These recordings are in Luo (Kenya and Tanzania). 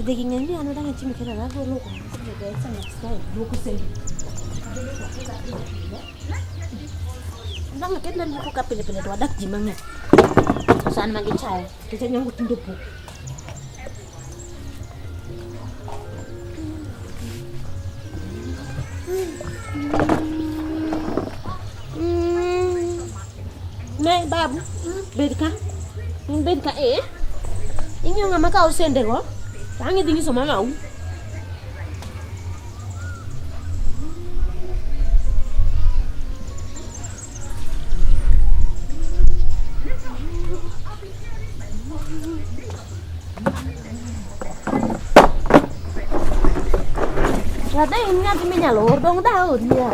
Dhi gi ng'eny ni an odang' achimi kera agolo luoko sendi. Ndang' aket na luoko ka pile pile to wadak ji mang'eny. San ma gichayo nikech anyango tinde pok. Ne babu, bed ka. Bed ka eh. Ing'iyo ng'ama kawo sendego, to ang' idhi nyiso mamau. Rada in nyathi minyalo or, dong' da ori ya.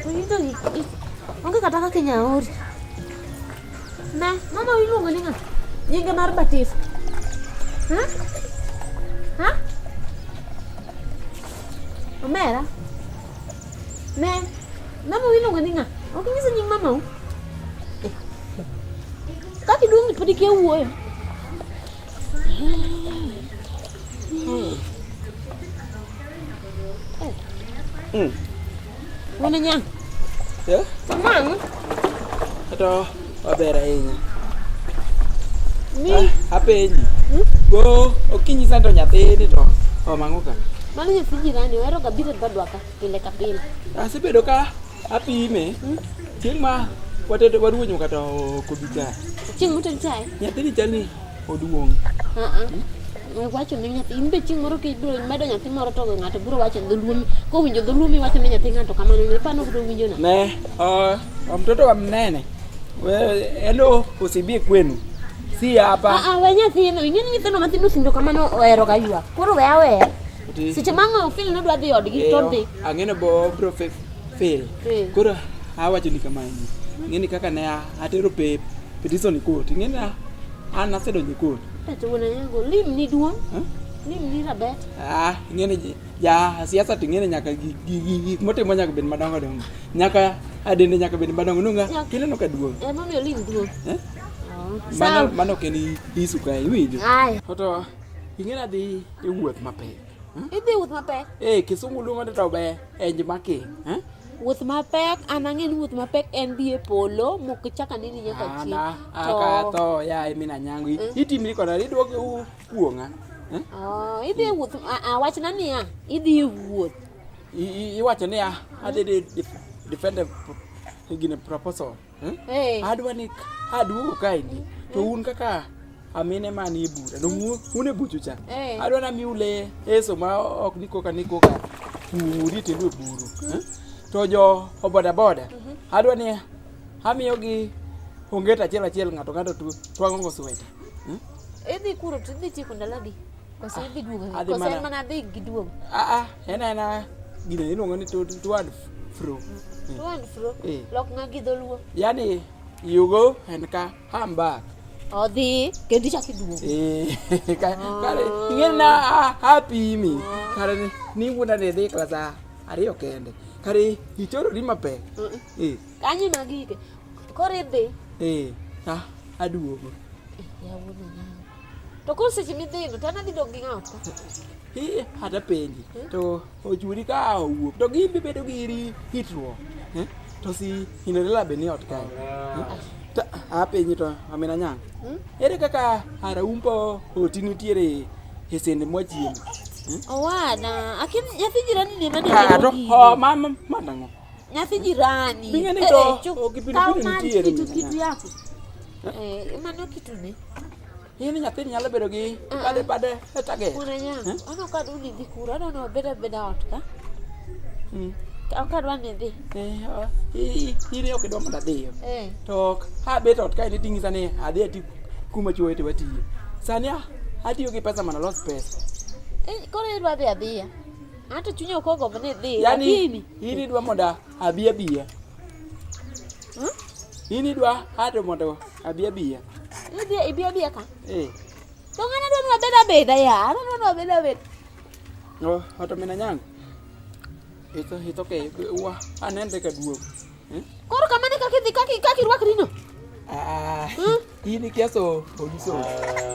To in to onge kata kaka inyalo ori. Ne, mama iluongo ni ng'a? Nyinge mar batiso. Ha? Ha? Omera? Ne, mama iluongo ni ng'a? Ok inyisa nying mamau? Eh. Kaka iduong' ni pod ikia wuoyo. Wuon Nyang'. Eh? Nyang'. To waber ahinya. Mi. Ah, apenji. Go okinyi sando nyathini to omang'o ka. Mano nyathi jirani ohero ga biro e dhodwa ka pile ka pile. Asebedo ka apime. Chieng' ma watedo waruwo nyuka to ok obi chaye. Chieng' moted chae? Nyathini chal ni oduong'. Ah ah. Wacho ne nyathi, in be chieng' moro kibiro medo nyathi moro to ng'ato biro wacho dholuo kowinjo dholuo miwacho ne nyathi ng'ato kamano ne pano biro winjo na. Ne, mtoto wa mnene. We, elo usibie kwenu. Si hapa. Ah ah, we nyathino, ing'e ni nyithindo mathindo thindo kamano ohero ga ywak. Koro we aweya. Seche ma ng'awo feel nodwa dhi odgi to odhi. Ang'e ni bo bro fail. Eh. Koro awacho ni kamae. Ing'e ni kaka ne atero pe petition e court. Ing'e ni an asedonjo e court. To wuon Anyango, lim ni duong'. Huh? Lim ni rabet. Ah, ing'e ni ja siasa to ing'e ni nyaka gik motimo nyaka bed madongo dongo. Nyaka adende nyaka bed madongo. Nunga kineno ka duong'. Emomiyo lim duong'. Eh? Oh. Mano mano ok en isu kae, iwinjo? Aya. To ing'e ni adhi e wuoth mapek. Idhi wuoth mapek. Eh, kisungu luongo ni to be enj making. Eh? Wuoth mapek, an ang'e ni wuoth mapek en dhi e polo mok ichak aneni nyaka chieng'. Ana akatho yaye min Anyango. Itimri koda iduogo kuong'a. Eh? Oh, idhi e wuoth, wachna niya, idhi e wuoth. Iwacho niya, adhi defend gine proposal. Eh? Eh. Adwa ni aduogo kaendi to un kaka amine manie bura dong un e buchu cha. Eh. Adwa ni amiu le eso ma ok ni koka ni koka uri tiendu e buru. Eh? To jo boda boda adwa ni amiyogi onget achiel achiel ng'ato ng'ato twang'o go sweta. Eh? Idhi kuro to idhi tieko ndalo adi? Koso idhi duogo? Adhi Koso en mana- mana dhi gi duogo? Ah, ah, en aena gino iluongo ni to and fro. To and fro. Eh. Lok ng'a gi dholuo. Yani you go and come back. Odhi kendo ichako iduogo. Eh, kare ing'e na apimi. Kare ni wuonda ne dhi klas ariyo kende. Kare ichorori mapek. Eh, Kanyo ema gike. Koro idhi. eh, aduogo. Eh, ya wuon Onyango. To koro seche midhino to an adhi dong' gi ng'a ot ka? Hi, hata penji. To ochuri ka owuok. To gin be bedo gi ritruok. Eh? To si Cinderella be ni ot kae. Eh? To apenji to amina nyang'. Ere kaka Araumpo oti nitiere e sende mwachiemo? Owada, akia nyathi jirani ni ema ne Ah, to gini. oh, ma ma ma nang'o? Nyathi jirani. Bing'e ni Eh, to eh, chuk- ok kaw pilipili mar nitiere kitu mina kitu nyang'. yako. Eh, mano kitune. In nyathini nyalo bedo gi bade bade e target. Wuon Anyango, an ok adwa ni idhi kuro, adwa ni wabed abeda ot ka. Ok adwa ni idhi. Eh, oh, in ok idwa mondo adhiyo. Eh. To ok abet ot kae ni ting'isa ni adhi ati kuma chuoyo to watiyo. Sani atiyo gi pesa mondo alos pesa. Eh, koro idwa dhi adhiya. An to chunya ok ogombo ni idhi, Yani lakini in idwa mondo abi abiya. In idwa ato mondo abi abiya. Idhi ibi abiya ka. Eh. To ng'ano dwa ni wabed abeda ya. An adwa ni wabed abeda. Oh, oto mina nyango. It's okay. Wa anende ka duogo. Eh? Koro kamano e kaka idhi kaka kaka irwakri no. Ah, in ikia so odiso.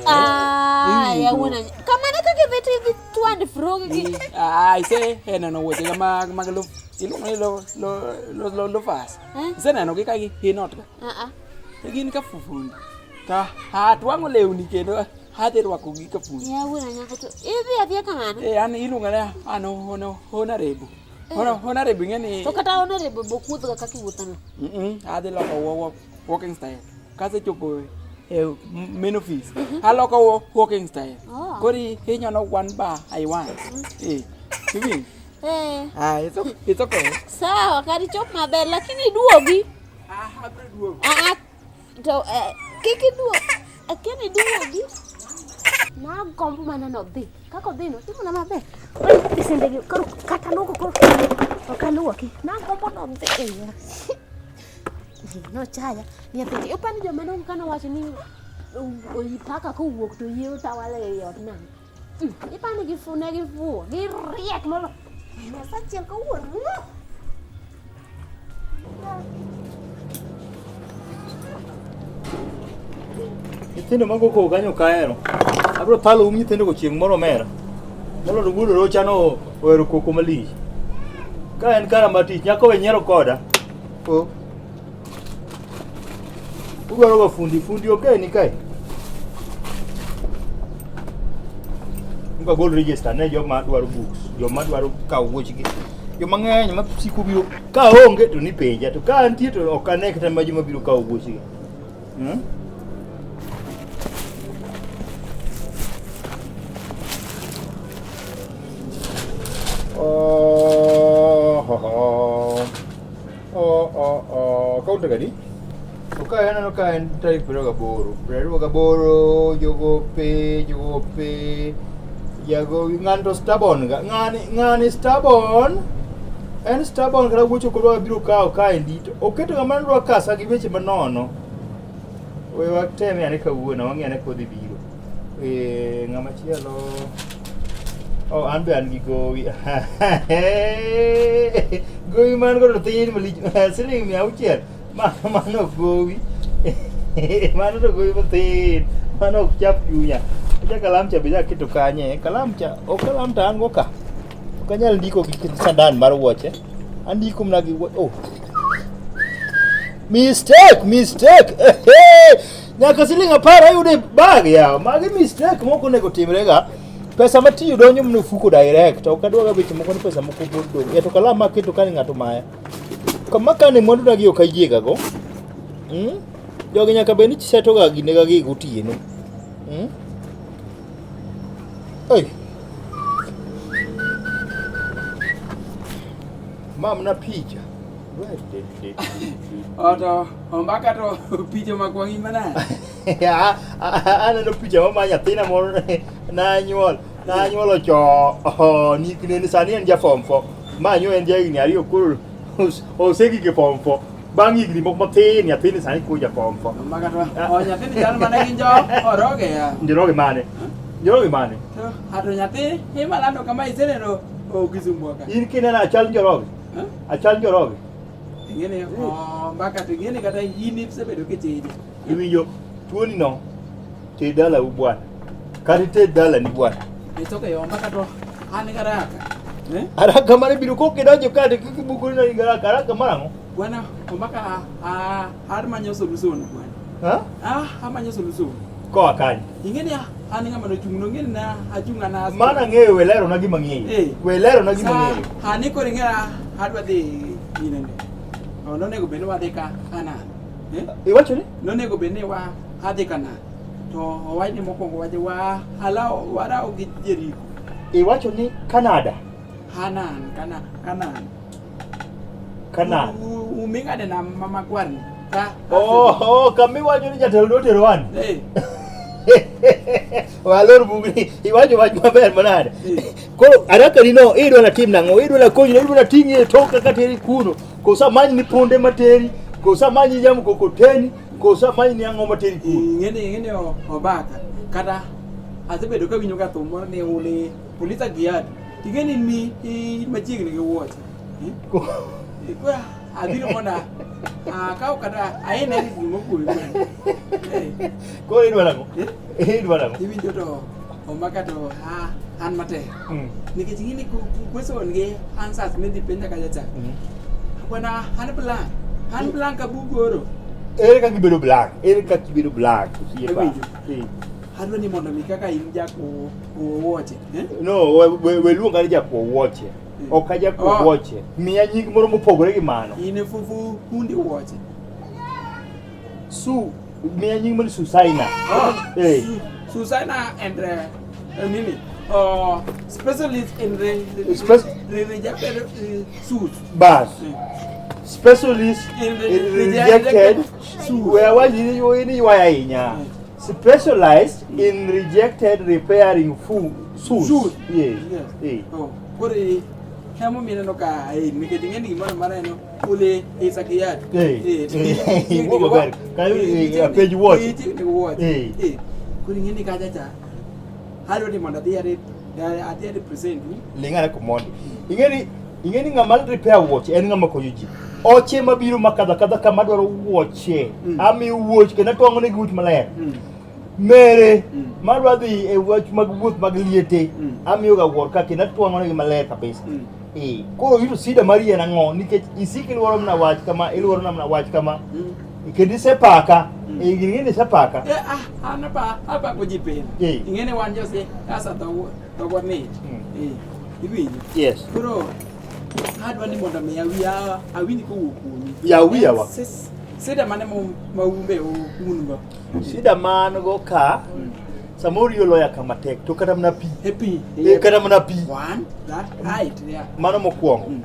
Ah. Aya wuon kamano kaka idhi to idhi twand frog gi. Ah, ise neno wuoche ga mag mag lo iluongo ni lo lo lo lo loafers. Eh? Iseneno gi ka gi hinot ga. Ah ah. To gin ka fufundi. To atwang'o lewni kendo adhi rwako gi ka fundi. Ya wuon anyako to idhi adhiya kamano. Eh, an iluonga ni an honorable. Honorable ing'e ni To kata honorable bok wuotho ga kaka iwuothono. Adhi loko walking style. Kasechopo e main office, aloko walking style. Oh. Koro inyono one bar I want. Eh, iwinjo? Eh. Ah, it's okay. It's okay. Sawa, kar ichop maber lakini iduogi. Ah, abiro duogo. Ah ah. To kik iduog. Akia ni iduogi. Nagombo mana nodhi. Kaka odhi no, timona maber. Oi, bisende gi koro kata luoko koro ok aluoki. Nagombo nodhi. Eh, Nochaya. Ni apenje, ipani joma dongo kane owacho ni paka kowuok to yie otawala ei ot nang'o? Ipani ne gifuwo, giriek molo. Nyasaye achiel kawuono. Nyithindo mago koko kanyo ok ahero. Abiro thalo um nyithindo go chieng' moro omera. Moloyo wuod Orocha no ohero koko malich. Ka en kara mar tich, nyaka owe nyiero koda. Oh. Udwaro ga fundi, fundi ok ni kae. Muka gol register ne joma dwaro books, joma dwaro kawo wuochgi. Joma ng'eny ma siko biro ka onge to nipenja, to ka antie to ok ane kata ma joma biro kawo wuochgi. Hmm? Oh, ho, ho. Oh, oh, oh. Kaunta gadi? To ka aneno ka en tarik 28. 28 jogope, jogope. Jagowi ng'ani to stubborn ga. Ng'ani, ng'ani stubborn. En stubborn kata wuocho kodwa biro kawo kaendi to oketo ng'ama dwa kasa gi weche manono. We wateme ane kawuono, wang'i ane kodhi biro. Eh, ng'ama chielo. Oh, an be an gi gowi. Gowi man godo thin malich. Siling 600. Mano ok gowi. Mano to gowi mathin. Mano ok chap chunya. Acha kalam cha be aketo kanye. Kalam cha, ok kalam to an go ka. Ok anyal ndiko gi sandan mar wuoche. Andiko mana gi oh. Mistake, mistake. Nyaka siling 10 ayudo e bag yawa. Magi mistake mok onego timre ga. Pesa matiyo donjo mana e ofuko direct. Ok adwa ga weche moko ni pesa moko pod dong'. Ya to kalam maketo ka ni ng'ato maya. Kama kane mwandu na gi ok ayiega go. Jogi nyaka bed ni seto ga ginega gi gotieno. Oi. Mam na picha. Oto ombaka to picha makwang'i manade? Aneno picha ma nyathina moro nanyuol nanyuolo chon nikne sani en ja form 4 manyo en ja higni 2 koro osegik e form 4 bang' higni moko mathin nyathini sani koro ja form 4. Ombaka to o nyathini chal mana gi njo oroge ya. Njoroge mane? Njoroge mane? To ato nyathi imalando kama iseneno Kisumu ka. In kineno achal Njoroge? Achal Njoroge? Ing'eni ombaka to ing'eni kata in isebedo kichidi. Iwinjo tuoni no ted dalau bwana. Kata ited dalani bwana. Itoke ombaka to an gi haraka. Eh? Haraka mane biro kok idonjo ka to kik ibukori na gi haraka. Haraka mar ang'o? Bwana ombaka a manyo solution bwana. Ha? Ah, amanyo solution. Koa kanye? Ing'eni an ng'ama nochung' no ing'eni na achung' ana. Mano ang'eyo we lerona gima ang'eyo. Eh. We lerona gima ang'eyo. Sa ani koro ing'e adwa dhi inene. To nonego bed ni wadhi ka Canaan. Eh? Iwacho ni? Nonego bed ni wa adhi Canaan. To owach ni mokwongo wadhi wa alawo warawo gi Jericho. Iwacho ni Canada. Hanan, Canaan, Canaan. Canaan. Uming'ade nam makwar ni. Ka. Oh, oh, kama iwacho ni jatelo dwa tero wan. Eh. Walor bugni, iwacho wach maber manade. Eh. Koro haraka ni no, idwa na tim nang'o? Idwa na konyi, idwa na ting'i e toka kateri kuno. Koso amany ni punde materi, koso amany ni mkokoteni, koso amany ni ang'o materi kuno. Ing'eni obaka. Kata asebedo kawinjo ka thum moro ni uli polisa giadi. Ing'eni ni machiegni gi wuoche. Koro abiro mondo akaw kata aine gik moko kuomi. Koro idwa nang'o? Idwa nang'o? Iwinjo to Omaka to ha an matek. Mm. Nikech ing'e ni question gi answers midhi penja kacha cha. Mm. Bwana an blank. An blank abugoro. Ere kaka ibedo blank? Ere kaka ibedo blank? Osiepa. Awinjo. Eh. Adwa ni mondo mi kaka in jakuo wuoche. Eh? No, we luonga ni jakuo wuoche. Mm. Ok ajakuo Oh. wuoche. Miya nying moro mopogore gi mano. In e fufu hundi wuoche. Su, miya nying mar Susaina. Oh, Eh. Susanna and nini? Specialist in rejected suits. Bas. Mm. Specialist In in rejected suits. We awach ni ywaya ahinya. Mm. Specialized in rejected repairing shoes. Shoes. Yes. Yes. Eh. Oh, koro emomiyo ineno ka nikech ing'e ni gimoro amora en ule isakiyat. Eh. Eh. Wuo maber. Kayo, apenj wuoche. Chiegni gi wuoche. Eh. Eh. Koro ing'e ni kacha cha adwa ni mondo adhi adhi a represent Ling'ane komondi. Ing'e ni ng'ama repair wuoche en ng'ama konyo ji. Oche mabiro makadha kadha kama dwaro wuoche. Mm. Amiyo wuoch kendo atwang'o negi wuoch maler. Mm. Mere Mm. madwa dhi e wach mag wuoth mag liete. Mm. Amiyo ga wuor ka kendo atwang'o negi maler kabisa. Mm. Eh, koro ito sida mari en ang'o? Nikech isiko iluoro mana wach kama, iluoro mana wach kama. Mm. Kendo isepaka. Mm. Eh, gini ng'eni isepaka. Eh, ah, an apako ji pile. Eh. Ing'e ni wan josiasa dhogwa mit. Mm. Eh, iwinjo? Yes. Koro adwa ni mondo mi awinj kowuok kuomi. Yaw wiya wa. Sida mane ma umbe un go? Shida ma an go ka, samoro riyo loya kama tek to kata mana pi. E pi. Eh, kata mana pi. One, that right, yeah. Mano mokwongo. Mm.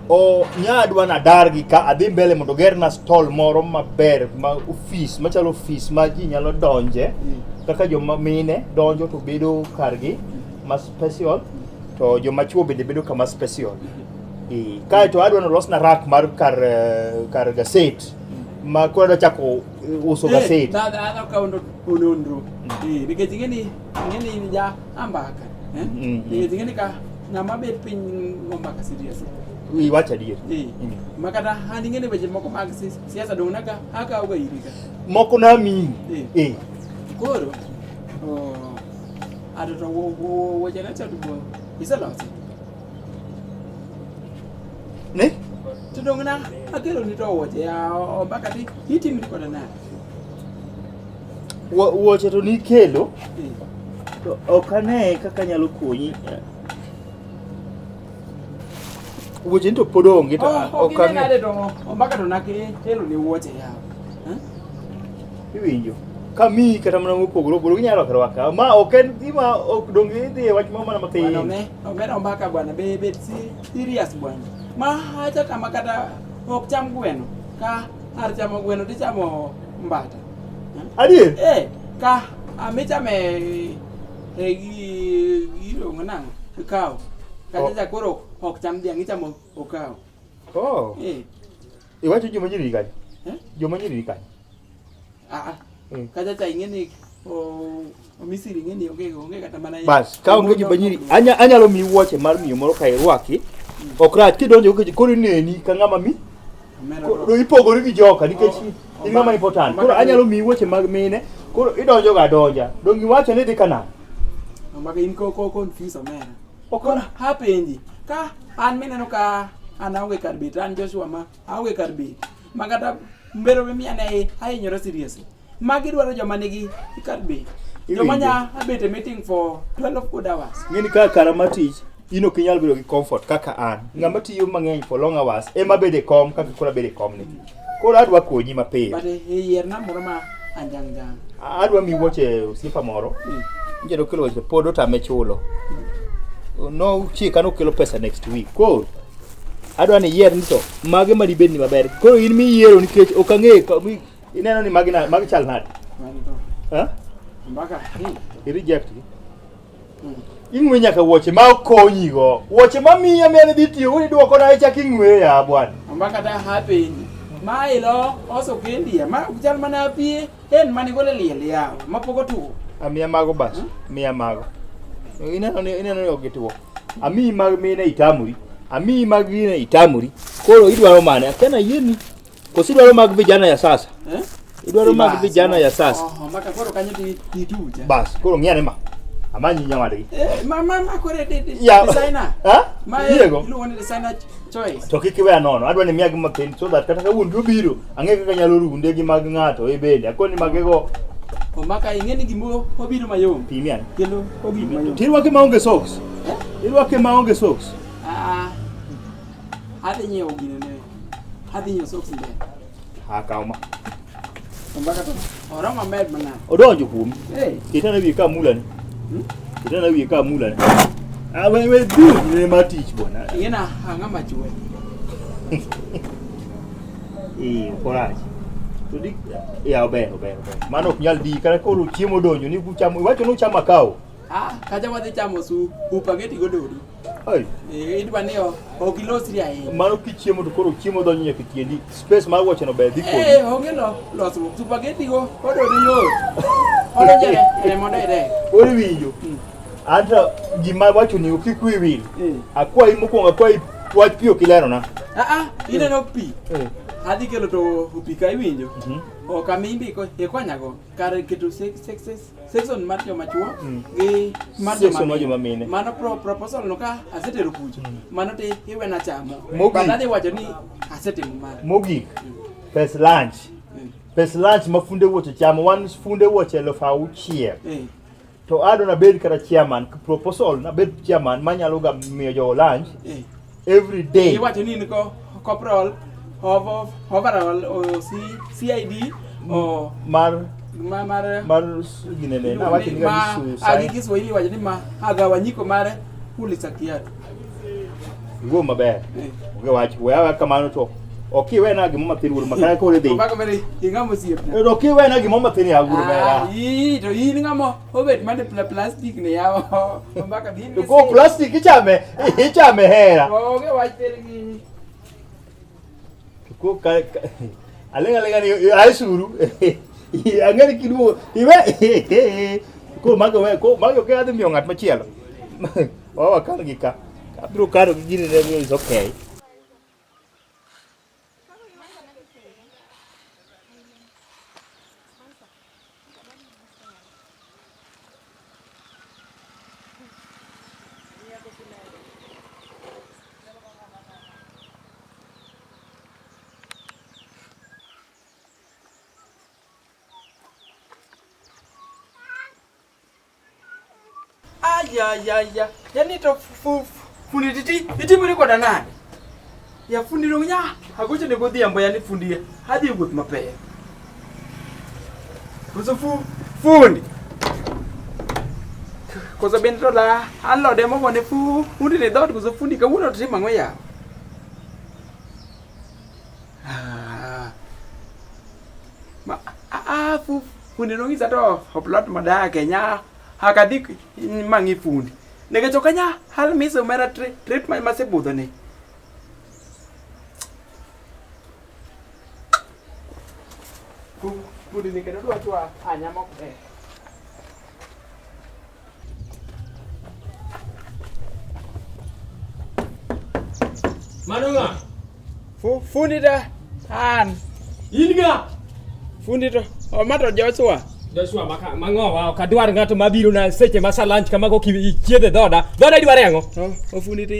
O nya adwa nadar gi ka adhi mbele mondo gerna stall moro maber ma ofis machalo ofis ma ji nyalo donje Mm. kaka joma mine donjo to bedo kargi ma special to joma chuo bende bedo kama special. Eh, kaeto adwa nolosna rack mar kar kar gaset ma koro adwa chako uso gaset. Dhano kawo nonro. Eh, nikech ing'e ni in ja ambaka. Eh? Mm, mm. Nikech ing'e ni ka ng'ama bet piny go mbaka serious. Iwacho adier. Eh. Mm. Ma kata an ing'e ni weche moko mag siasa dong' naka akawo ga iri ka. Moko namiyi. Eh. Eh. Koro ato to weche na cha to iseloso. Ne? To dong' na akelo ni to wuoche ya ombaka ti itimri koda nade? Wuoche to nikelo Eh. to ok ane kaka anyalo konyi. Wuoche ni to pod onge to Oh, ok ok ine ang'e. nade to ombaka to nakelo ni wuoche yawa. Eh? Iwinjo. Kamiyi kata mana mopogore opogore ginyalo rwako arwaka. Ma ok en gima ok donge idhi e wach moro mana Bwana matin. omera ombaka bwana be bet serious bwana. Ma acha kama kata ok cham gweno. Ka har chamo gweno tichamo mbata. Eh? Adier? Eh, ka amichame e iluongo nang'o? Okaw. Kata Oh. cha koro ok cham dhiang' ichamo okaw. Oh. Eh. Iwacho joma nyiri ni kanyo. Eh? Joma nyiri ni kanyo. Ah, ah. Mm. Kacha cha ing'e ni Misiri ing'e ni onge kata mana Bas, ka onge joma nyiri, anyalo miyi wuoche mar miyo moro ka irwaki. Ok rach kidonjo koro ineni ka ng'ama mi. Koro ipogori gi joka nikech in ng'ama important. Koro anyalo miyi wuoche mag mine, koro idonjo ga adonja. Donge iwacho ni idhi Kanaan? Ombaka in ko confuse omera. Ok Koro apenji, ka an mineno ka an aonge kar bet, an Joshua ma aonge kar bet. Ma kata mbero mimiya ne ahinyora seriously. Magi dwaro joma nigi kar bet. Joma nya bet e meeting for 12 good hours. Ng'eni ka kara mar tich, in ok inyal bedo gi comfort kaka an. Ng'ama tiyo mang'eny for long hours ema bedo e kom kaka koro abedo e kom ni. Koro adwa konyi mapiyo. But e yierna moro ma anjang jang. Adwa miyi wuoche osiepa moro. Nje nokelo wuoche pod otame chulo. Nochika nokelo pesa next week. Koro adwa ni iyier ni to mage ma dibed ni maber. Koro in miyiero nikech ok ang'eyo ineno ni magi magi chal nade? Ha? Mbaka. I reject gi. Ing'we nyaka wuoche ma ok konyigo. Wuoche ma miya miya dhi tiyo go idwoko na ichak ing'we ya bwana. Mbaka ta hapenji. Ma ilo oso kendi ma ok chal mana pie en mane gole liel yawa mapok otuo. Amiya mago bas. Miya mago. Ineno ni ok gituo. Amiyi mag mine itamori. Amiyi mag gine itamori. Koro idwaro mane? Akia na yieni. Koso idwaro mag vijana ya sasa? Eh? Idwaro mag vijana ya sasa. Oh, mbaka koro kanyo ti itucha. Bas, koro ng'iyane ma. Amanyi nyawadgi. Eh, ma ma ma kore de de Ya. designer. Ha? Ma Iyiego? iluongo ni designer choice. To kik iweya nono, adwa ni miyagi mathin so that kata ka wuon gi obiro, ang'e kaka anyalo runde gi mag ng'ato e bende. Akoni magego Omaka ing'e ni gimo obiro mayom. pimi ane. Kendo ogik mayom. To irwake maonge socks. Irwake maonge socks. Ah. Adhi nyiewo gine ne. Adhi nyiewo socks mbele. Ha kaw ma. Ombaka to oromo med mana. Odonjo kuomi. Hey. Ketane wiye ka mulani. Ketane wiye ka mulani. Ah, we we dhi ne ma tich bwana. Ing'e na ang'ama chwe. Eh, ok orach. To di ya ober ober ober. Mano ok nyal di kata koro chiemo odonjo ni kuchamo iwacho ni uchamo akawo. Ah, kacha wadhi chamo su upageti gododi. Ai, Eh, idwa ni ok ilosri ahinya. mano kichiemo to koro chiemo donjo nyaka e tiendi. Space mar wuoche no ber dhi kodi. Eh, onge lo losruok. Supageti go ododi yot. Odonjo e remo direct. Koro iwinjo. Anto gima wacho ni kik wiyi wil. Eh. Akwayi mokwongo akwayi wach pi ok ilerona. Ah ah, ineno pi. Eh. Adhi kelo to pi ka iwinjo. Mhm. Ok amimbi ikonyago kar keto section mar joma chuo gi mar Section mar joma mine. Mano proposal no ka asetero kucho. Mano ti iwena chamo. Mogik. But adhi wacho ni asetimo mara. Mogik, pes lunch. Pes lunch ma funde wuoche chamo, wan funde wuoche 6,000. To adwa nabed kata chairman, proposal nabed chairman manyalo ga miyo jogo lunch every day. Iwacho ni in ko corporal of overall o C, CID o Mar ma mar mar ginene nawacho ni ma ga ni agi Kiswahili wacho ni ma agawanyiko mare kulisa kiatu. Iwuo maber. Onge wach, we aweya kamano to ok iwena gimoro mathin wuod makara koro idhi. Obako mere ing'amo osiepna. Eh, Ok iwena gimoro mathin ya wuod mera. Ah, ii, to in ng'amo obet mane plastic ni yawa. Ombaka bin. To ko plastic ichame, ichame hera. Onge wach ter gi. To ko ka aling' aling'a ni aisuru. Ang'e ni kiduogo iwe ko mago we ko mago ke adhi miyo ng'at machielo. Wawa kan gi ka. Abiro kano gi gini ne is okay. Ayayaya. Yani to fundi titi itimori koda nade? Ya fundi dong nya agocho ne godhiambo yani fundi adhi wuoth mapiyo. Koso fundi. Koso bende to la alode mogone fundi ne dhoot koso fundi kawuono to timo ang'o yawa? Ah. Ma ah fundi nong'isa to oplot madake nya akadhi mang'i fundi. Nikech ok anya hal miso mera trip ma masebudho ni. Fundi ni kendo dwa chwa anya mok ber. Mano ng'a? Fundi ta an. In ng'a? Fundi to oma to Joshua. Joshua maka mang'owa ok adwar ng'ato mabiro na seche ma sa lunch kamago kichiedhe dhoda. Dhoda idware ang'o? O fundi to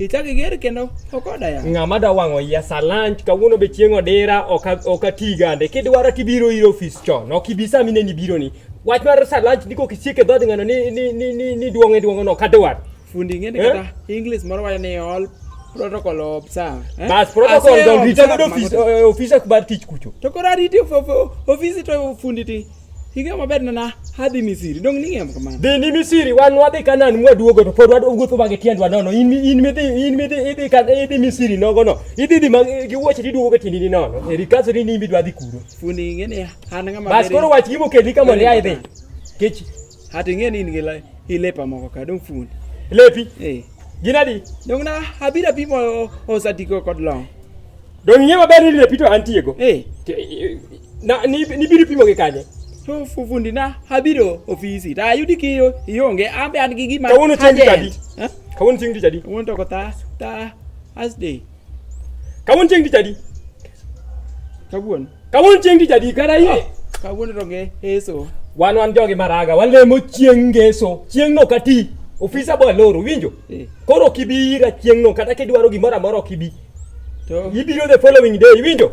ichak iger kendo okoda ya. Ng'ama dwa wang'o iya sa lunch kawuono be chieng' odira ok ati gande. Kidwaro tibiro ir ofis chon. Ok ibi sama ineni ibiro ni. Wach mar sa lunch ni kok isiek e dhood ng'ano ni ni ni ni ni duong'e duong'o no ok adwar. Fundi ing'e ni Eh? kata English moro wacho ni all protocol observe. Eh? Bas protocol Ase don rita observe godo ofis mago te. ofisa mar tich kucho. To koro ariti ofisi to fundi ti ing'eyo maber na adhi Misiri. Dong ning'eyo kamano. Dhi ni Misiri wan wadhi Kanaan mwaduogo to pod wawuotho ma gi tiendwa nono. In in midhi in midhi idhi kan idhi Misiri nogo no. Idhi dhi ma gi wuoche tiduogo ka tiendi ni nono. Eri kaso ni nimbi dwa dhi kuro. Fundi ing'e ni an ng'ama Bas koro wach gima okeli ka mondo ia idhi. Kech Hati ing'e ni in gi ilepa moko ka dong fundi. Lepi? Eh. Gin adi? Dong na abiro apimo osatiko kod long. Dong ing'e maber ni lepi to antiego. Eh. Na ni nibiro pimo gi kanye? To fundi na abiro ofisi ta ayudi ki ionge an be an gi gima Kawuono chieng' tich adi? Eh? Kawuono chieng' tich adi? Kawuono to ko ta ta Thursday. Kawuono chieng' tich adi? Kawuono. Kawuono chieng' tich adi? Kata iye. Kawuono to nge eso. Wan wan jogi maraga, walemo chieng' ngeso. Chieng' no kati. Ofisa bo aloro, winjo? Eh. Koro ok ibi ira chieng' no kata kidwaro gimoro amora ok ibi. To Ibiro the following day, iwinjo?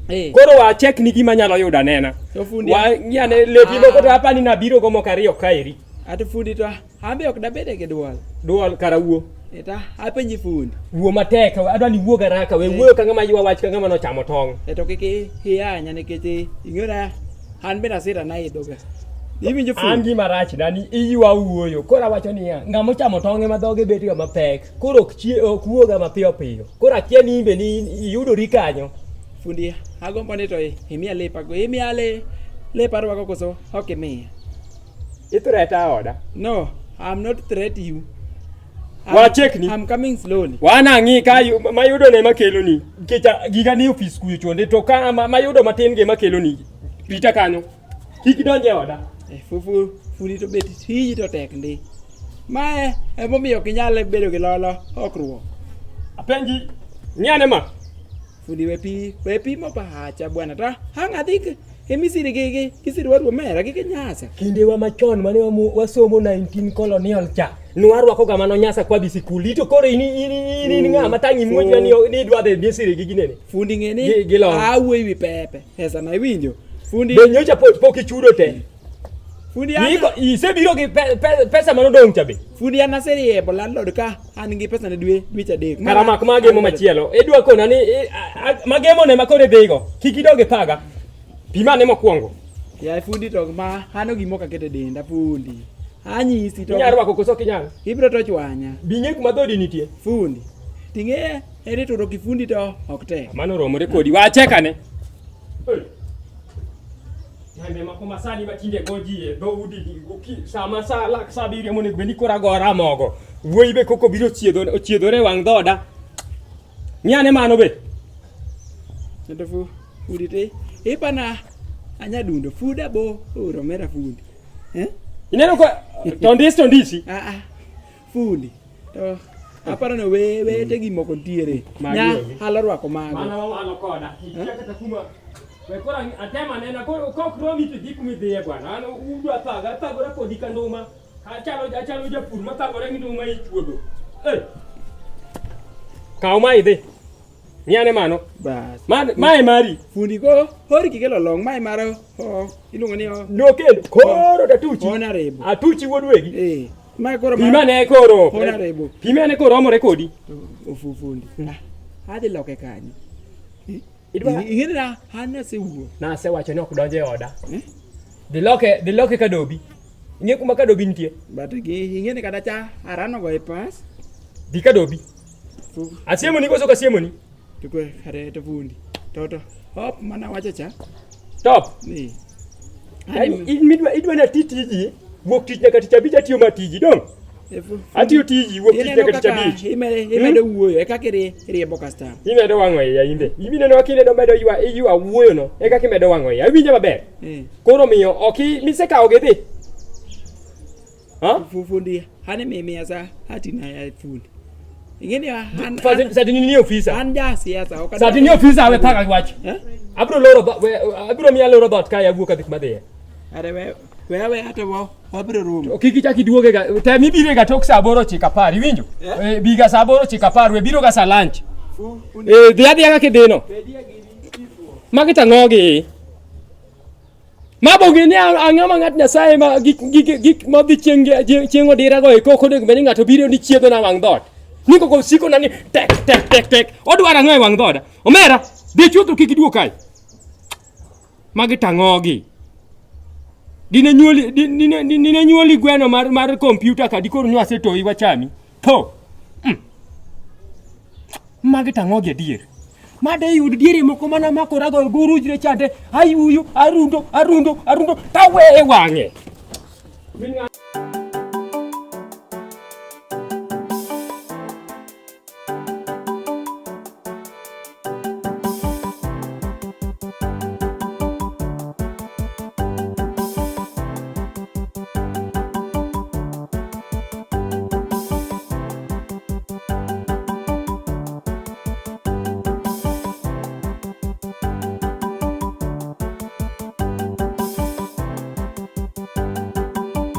eh Koro wa check ni gima nyalo yudo anena. To fundi Wa ng'iyane lepi moko to apani nabiro go moko ariyo kaeri. Ato fundi to an be ok dabede gi duol. Duol kara wuo. Eh, ta apenji fundi. Wuo matek, adwa ni wuog haraka, we wuoyo ka ng'ama ywa wach ka ng'ama nochamo tong'. Eh, to kik iyanya nikech ing'eyo na an bende asira naidho ga. Iwinjo An fundi? gima rach na ni iywa wuoyo. Koro awacho niya, ng'ama ochamo tong' ema dhoge bet ga mapek. Koro ok chie ok wuoga mapiyo piyo. Koro akia ni in be ni iyudori kanyo. Fundi agombo ni to imiya lepa go. Imiya le lepa arwako koso ok imiya? Ithreata oda. No, I'm not threat you. Wachekni. I'm coming slowly. Wan ang'i ka mayudo ne makeloni. Nikech giga ni ofis kuyo chonde to ka mayudo matin gi makeloni. Rita kanyo. Kik idonj e oda. Eh, fufu fundi to bet tiji to tek ndi. Mae emomiyo ok inyal bedo gi lolo okruok. Apenji, ng'ane ma. Fundi we pi we pimo pacha bwana ta hang adhi e Misiri gi gi gi waru omera gi kinyasa. Kindewa machon mane wasomo 19 colonial cha. Nwarwako ga mano nyasa kwa dhi sikul. Ito koro in in in in ng'ama tang' imuochna ni ni idwa dhi Misiri gi ginene. Fundi ng'e Gi- ni gi long. awuoyo ewi pepe pesa na iwinjo. Fundi Be nyocha pok ichudo te. fundi an Iko isebiro gi pesa manodong' cha be. fundi an aseriembo landlord ka an gi pesa ne dwe dweche adek. Kara mak magemo machielo. Idwa kona ni magemo ne makoro idhigo. Kik idog e paga. Pima ane mokwongo. Ya fundi to ma an gima ok aketo e denda fundi. Anyisi to Inyalo rwako koso ok inyal? ibiro to chwanya. Bi ing'e kuma dhodi nitie. Fundi. Ting'e eri turo kifundi to ok tek. Mano romore kodi. Wachekane. Tembe moko masani matinde go ji e dhoudi sama sa lak sa abiriyo monego bed ni koro agora mogo. Wuoyi be koko biro ochiedhore e wang' dhoda. Ng'iyane mano be. Kendo fundi te ipana anyadundo fuda bo oro mera fundi. Eh? Ineno ka to ndis to ndisi. Ah ah. Fundi. To aparo ni we wete gi moko ntiere. Magi Nya endi. halo rwako mago. Mano wawalo koda. Ikia kata kuma we koro atema anena koro kok romi to dhi kuma idhiye bwana. An udwa thaga athagora kodi ka nduma. Achalo achalo japur mathagore gi nduma e chuodho. Eh. Kaw ma idhi. Ng'iyane mano. Bas. Mae mari. Fundi ko hori kikelo long mae mar o iluongo ni o Nokelo koro tatuchi. Honorable. Atuchi wuod wegi. Eh. Mae koro Pima ne koro. Honorable. Pima ne koro omore kodi. Ofu fundi. Ah, adhi loke kanyo. Idwa Ing'e ni an asewuok. Nasewacho ni ok donj e oda. Eh? Dhi loke, dhi loke kadobi. Ing'e kuma kadobi nitie. But gi ing'e ni kata cha arano go e pas. Dhi kadobi. Fu Asiemoni koso ok asiemoni? to kwe kare to fundi. To to hop mana wacho cha. Top. Ni. Yaani, idwa idwa ni ati tiji. Wuok tich nyaka tich abich atiyo ma tiji dong. Atiyo tiji wuok tich nyaka tich abich. Imedo wuoyo e kaka iriembo customer. Imedo wang'o iya imbe. Imineno kaka inedo medo ywa iywa wuoyo no. E kaka imedo wang'o iya. Iwinja maber. Koro miyo ok misekawo gi dhi. Ha? Fundi an imiya sa atina ya fundi. Ing'e ni an Sati ni ofisa. an ja siasa ok Sati ni ofisa we paka gi wach. Eh? Abiro loro abiro miya loro dhoot kae awuok adhi kuma dhiye. Are we we awe ate wa wabiro romo. Kik ichak iduoge ga tem ibire ga tok saa aboro ochiko apar iwinjo? Eh, bi ga saa aboro ochiko apar we biro ga saa lunch. Eh, dhi adhiya kaka idhino. Magi tang'o gi? Mabo gi ni ang'o ma ng'at Nyasaye ma gik gik gik modhi chieng' chieng' odira go eko ok onego bed ni ng'ato biro ni chiedho na wang' dhoot. Ni koko osiko na ni tek tek tek tek. Odwaro ang'o e wang' dhooda? Omera, dhi chutho kik iduog kae. Magi tang'o gi. Dine nyuoli dine dine nyuoli gweno mar mar kompyuta ka dikoro ni wasetoyi wachami. Tho. Magi tang'o gi adier. Made yud diere moko mana makora go gurujre chande ayuyo arundo arundo arundo taweye wang'e.